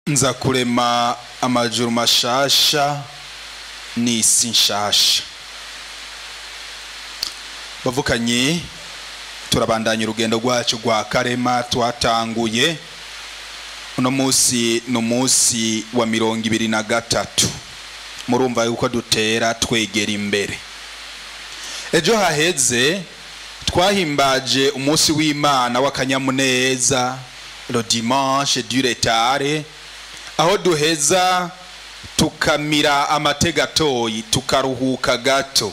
Nza kurema amajuru mashasha n'isi nshasha. Bavukanye, turabandanya urugendo rwacu rwa Karema twatanguye. Uno munsi ni umunsi wa 23. Murumva yuko dutera twegera imbere. Ejo haheze twahimbaje umunsi w'Imana w'akanyamuneza, le dimanche du retard, aho duheza tukamira amategatoyi, tukaruhuka gato,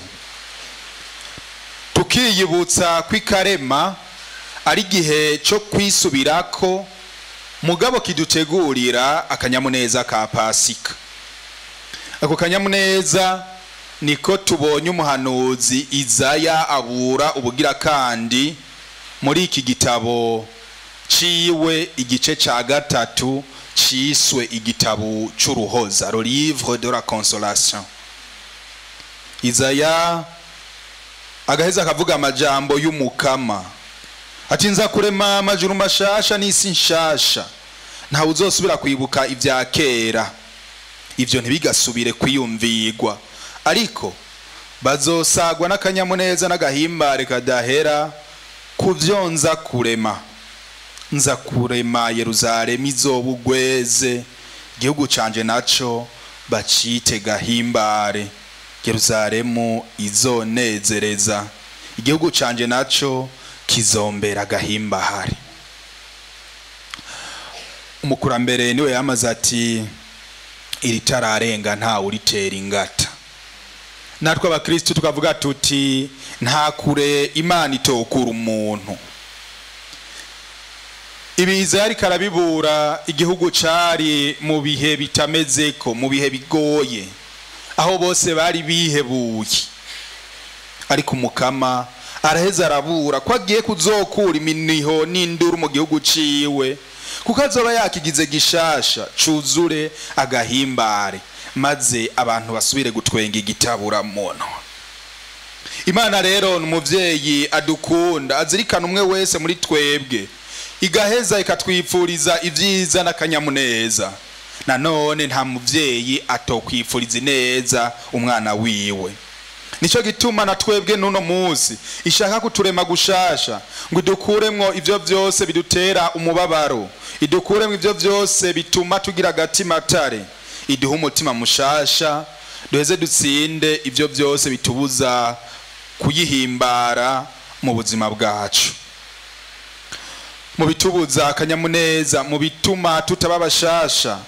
tukiyibutsa kw'ikarema ari gihe cyo kwisubirako, mugabo kidutegurira akanyamuneza ka Pasika. Ako kanyamuneza niko tubonye umuhanuzi Izaya abura ubugira kandi muri iki gitabo ciwe, igice ca 3 ciswe igitabo c'uruhoza, le livre de la consolation. Izaya agaheza akavuga amajambo y'umukama ati: nza kurema amajuru mashasha n'isi nshasha, ntawe uzosubira kwibuka ibya kera, ivyo ntibigasubire kwiyumvigwa, ariko bazosagwa n'akanyamuneza n'agahimbare kadahera kuvyo nza kurema. Nza kurema Yeruzalemu izobugweze, igihugu canje naco bacite gahimbare. Yeruzalemu izonezereza, igihugu canje naco kizombera gahimbare. Umukurambere niwe yamaze ati: iri tararenga nta uritera ingata. Natwe abakristo tukavuga tuti: nta kure Imana itokura umuntu. Ibiza yari karabibura, igihugu cari mu bihe bitamezeko, mu bihe bigoye, aho bose bari bihebuye. Ariko umukama araheza arabura ko agiye kuzokura iminiho n'induru mu gihugu ciwe, kuko azoba yakigize gishasha cuzure agahimbare, maze abantu basubire gutwenga igitaburamono. Imana rero ni umuvyeyi adukunda, azirikana umwe wese muri twebwe, igaheza ikatwipfuriza ivyiza n'akanyamuneza. Nanone nta muvyeyi atokwipfuriza ineza umwana wiwe. Nico gituma na twebwe n'uno munsi ishaka kuturema gushasha, ngo idukuremwo ivyo vyose bidutera umubabaro, idukuremwo ivyo vyose bituma tugira agatimatare, iduhe umutima mushasha, duheze dutsinde ivyo vyose bitubuza kuyihimbara mu buzima bwacu. Mu bitubuza akanyamuneza, mu bituma tutaba bashasha,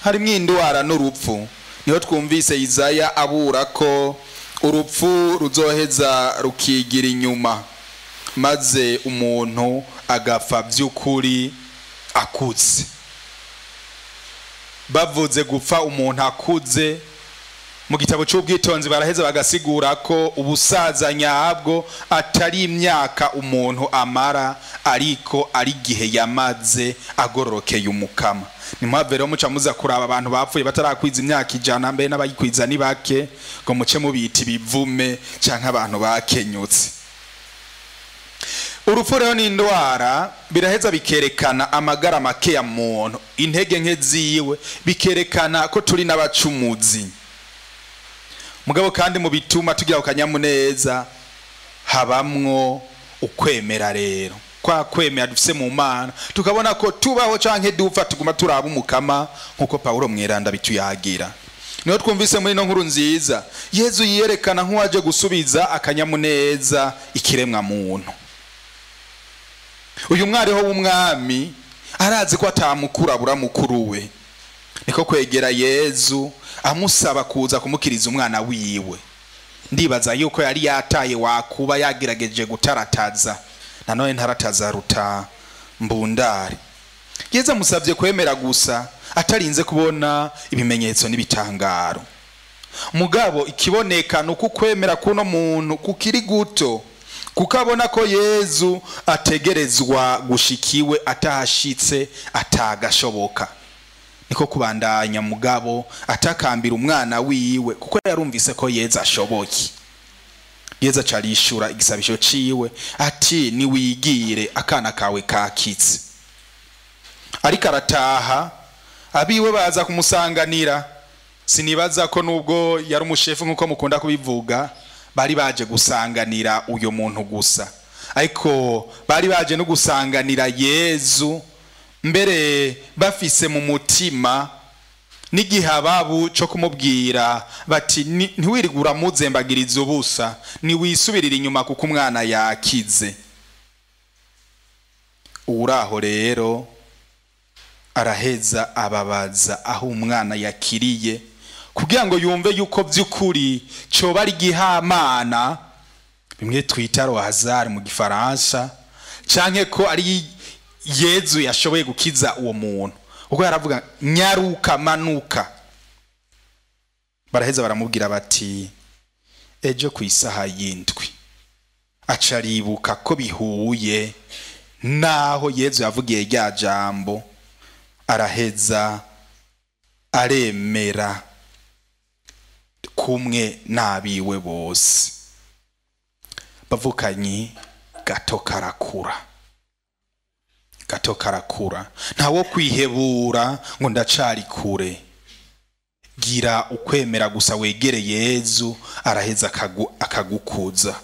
harimwo indwara n'urupfu. Niho twumvise Izaya abura ko urupfu ruzoheza rukigira inyuma, maze umuntu agapfa by'ukuri akuze. Bavuze gupfa umuntu akuze, mu gitabo c'ubwitonzi baraheza bagasigura ko ubusaza nyabwo atari imyaka umuntu amara, ariko ari igihe yamaze agororokeye umukama. Ni mpamvu rero muca muza kuraba abantu bapfuye batarakwiza imyaka 100, mbe n'abayikwiza ni bake, ngo muce mubita ibivume canke abantu bakenyutse. Urupfu rero n'indwara biraheza bikerekana amagara make ya muntu, intege nke ziwe, bikerekana ko turi n'abacumuzi. Mugabo kandi mu bituma tugira akanyamuneza habamwo ukwemera. Rero kwa kwemera dufise mu Mana, tukabona ko tubaho canke dupfa tuguma turaba umukama, nkuko Paulo mweranda bituyagira. Niho twumvise muri no nkuru nziza Yezu yiyerekana nk'uwaje gusubiza akanyamuneza ikiremwa muntu. Uyu mwariho w'umwami arazi ko atamukura abura mukuru we, niko kwegera Yezu amusaba kuza kumukiriza umwana wiwe. Ndibaza yuko yari yataye wakuba yagerageje gutarataza, nanone ntarataza ruta mbundari. Yezu amusavye kwemera gusa, atarinze kubona ibimenyetso n'ibitangaro. Mugabo ikiboneka nuko kwemera kuno muntu kukiri guto, kuko abona ko Yezu ategerezwa gushikiwe atahashitse atagashoboka. Niko kubandanya mugabo atakambira umwana wiwe, kuko yarumvise ko Yezu ashoboye. Yezu acarishura igisabisho ciwe ati: niwigire, akana kawe kakitse. Ariko arataha Abiwe baza kumusanganira. Sinibaza ko nubwo yari umushefu nkuko mukunda kubivuga, bari baje gusanganira uyo muntu gusa, ariko bari baje no gusanganira Yezu, mbere bafise mu mutima n'igihababu cyo kumubwira bati ntiwirigura muzembagiriza ubusa, niwisubirira inyuma kuko umwana yakize. Uraho rero araheza ababaza aho umwana yakiriye, kugira ngo yumve yuko by'ukuri coba ari gihamana, bimwe twita rohazari mu gifaransa, canke ko ari Yezu yashoboye gukiza uwo muntu. Kuko yaravuga nyaruka manuka. Baraheza baramubwira bati ejo ku isaha y'indwi. Acaribuka ko bihuye naho Yezu yavugiye rya jambo, araheza aremera kumwe n'abiwe bose. Bavukanyi, gato karakura, gato karakura. Ntawo kwihebura ngo ndacari kure. Gira ukwemera gusa wegere Yezu, araheza akagukuza.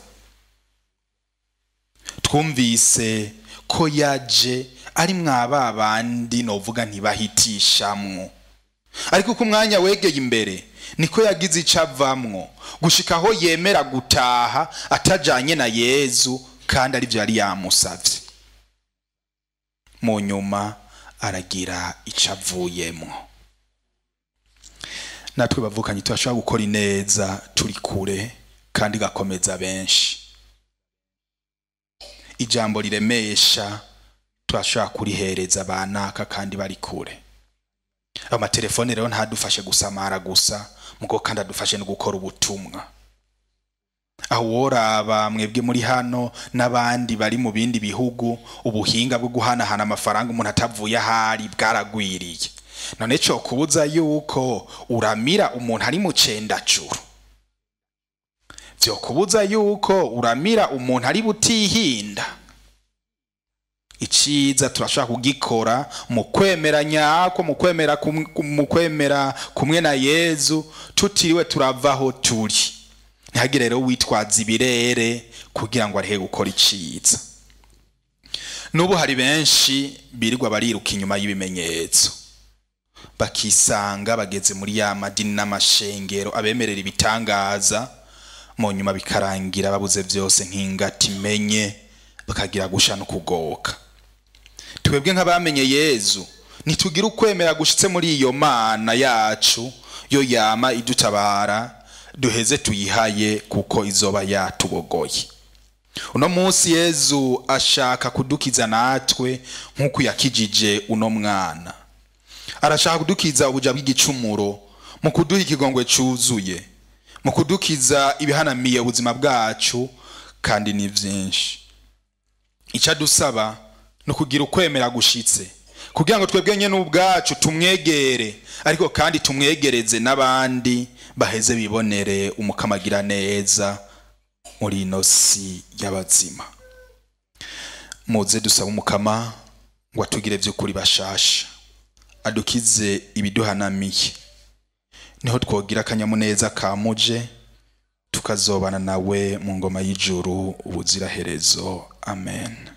Twumvise ko yaje ari mwaba bandi novuga ntibahitishamwo, ariko ku mwanya wegeye imbere niko yagize icavamwo, gushika aho yemera gutaha atajanye na Yezu kandi ari byo yari yamusavye. Mu nyuma aragira icavuyemwo. Natwe bavukanye turashobora gukora ineza turi kure kandi gakomeza benshi. Ijambo riremesha turashobora kurihereza abanaka kandi bari kure. Amatelefone rero ntadufashe gusamara gusa, mugo kandi adufashe no gukora ubutumwa. Aho woraba mwebwe muri hano n'abandi bari mu bindi bihugu, ubuhinga bwo guhanahana amafaranga umuntu atavuye ahari bwaragwiriye. None cyo kubuza yuko uramira umuntu ari mu cendajuru, vyo kubuza yuko uramira umuntu ari butihinda. Iciza turashobora kugikora mu kwemera nyako, mu kwemera kumwe na Yezu, tutiriwe turavaho turi. Ntihagire rero witwaza ibirere kugira ngo arehe gukora iciza. N'ubu hari benshi birirwa bariruka inyuma y'ibimenyetso, bakisanga bageze muri ya madini n'amashengero abemerera ibitangaza, mu nyuma bikarangira babuze byose nk'ingati imenye, bakagira gusha no kugoka. Twebwe nk'abamenye Yezu ntitugira ukwemera gushitse muri iyo mana yacu yo yama idutabara, duheze tuyihaye kuko izoba yatubogoye. Uno munsi Yezu ashaka kudukiza natwe nk'uko yakijije uno mwana. Arashaka kudukiza ubuja bw'igicumuro mu kuduha ikigongwe cuzuye, mu kudukiza ibihanamiye ubuzima bwacu, kandi ni byinshi. Icyo adusaba no kugira ukwemera gushitse, kugira ngo twebwe nyene ubwacu tumwegere, ariko kandi tumwegereze n'abandi baheze bibonere umukamagira neza muri ino si y'abazima. Muze dusaba umukama ngo atugire by'ukuri bashasha, adukize ibiduhanamiye, niho twogira akanyamuneza kamuje, tukazobana nawe mu ngoma y'ijuru ubuziraherezo. Amen.